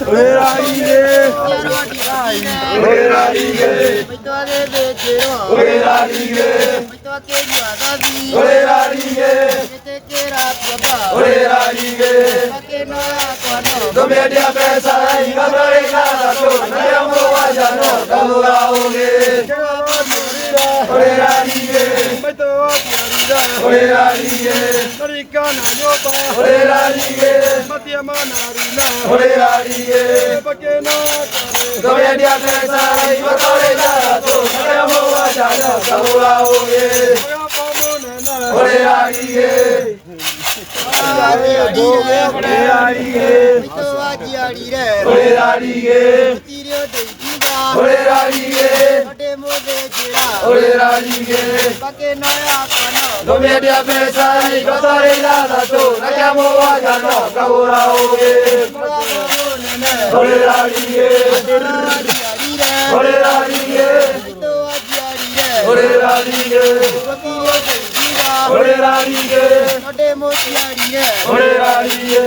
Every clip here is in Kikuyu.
Ũrĩra rĩngĩ. Ũrĩra rĩngĩ. Maitũ agĩthĩnjĩrwo. Ũrĩra rĩngĩ. Maitũ akĩnyua thathi. Ũrĩra rĩngĩ. Gĩtĩkĩra kuomba. Ũrĩra rĩngĩ. Makĩnoya kwano. Ngũmĩendia mbeca igana ithathatũ na rĩa mũgwanja no ngagũra ũgĩ. Ũrĩra rĩngĩ. Maitũ waciarire. Ũrĩra rĩngĩ. Ndarikana nyũmba. Ũrĩra rĩngĩ. Matiema na runa. Ũrĩra rĩngĩ. Makĩnoya kwarĩ. Ngũmĩendia mbeca igana ithathatũ na rĩa mũgwanja no ngagũra ũgĩ. Mũgambo mũnene. Ũrĩra rĩngĩ. Waciarire. Ũrĩra rĩngĩ. Maitũ waciarire. Ũrĩra rĩngĩ. Gũtirĩ ũndũ ingiuga. Ũrĩra rĩngĩ. No ndĩmũthĩnjĩra. Ũrĩra rĩngĩ. Makĩnoya kwano. Ngũmĩendia mbeca igana ithathatũ na kĩa mũgwanja no ngagũra ũgĩ. Mũgambo mũnene. Ũrĩra rĩngĩ. Waciarire. Ũrĩra rĩngĩ. Maitũ waciarire. Ũrĩra rĩngĩ. Gũtirĩ ũndũ ingiuga. Ũrĩra rĩngĩ. No ndĩmũciarire. Ũrĩra rĩngĩ.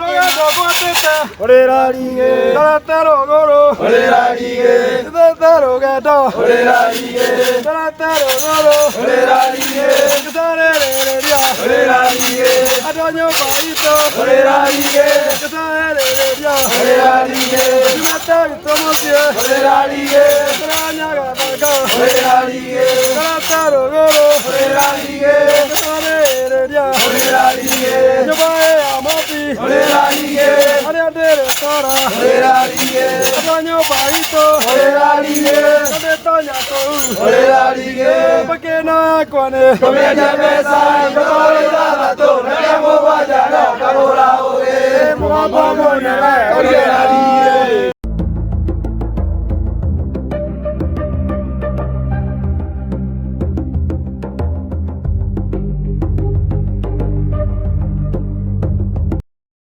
Rũgendo ngwatĩte. Ũrĩra rĩngĩ. Ndorete rũgũrũ. Ũrĩra rĩngĩ. Ndorete rũgendo. Ũrĩra rĩngĩ. Ndorete rũgũrũ. Ũrĩra rĩngĩ. Ngĩcarĩrĩria. Ũrĩra rĩngĩ. Andũ a nyũmba itũ. Ũrĩra rĩngĩ. Ngĩcarĩrĩria. Ũrĩra rĩngĩ. Nyumĩte gwitũ mũciĩ. Ũrĩra rĩngĩ. Tũranyagathaga. Ũrĩra rĩngĩ. Ndorete rũgũrũ. Ũrĩra rĩngĩ. Ngĩcarĩrĩria. Ũrĩra rĩngĩ. Nyũmba ĩya mobi. Ũrĩra rĩngĩ. Harĩa ndĩrĩtara. Ũrĩra rĩngĩ. Andũ a nyũmba itũ. Ũrĩra rĩngĩ. Tũndĩtonya kũu. Ũrĩra rĩngĩ. Makĩno yakwa nĩ. Ngũmĩendia mbeca igana ithathatũ na kĩa mũgwanja no ngagũra ũgĩ. Mũgambo mũnene.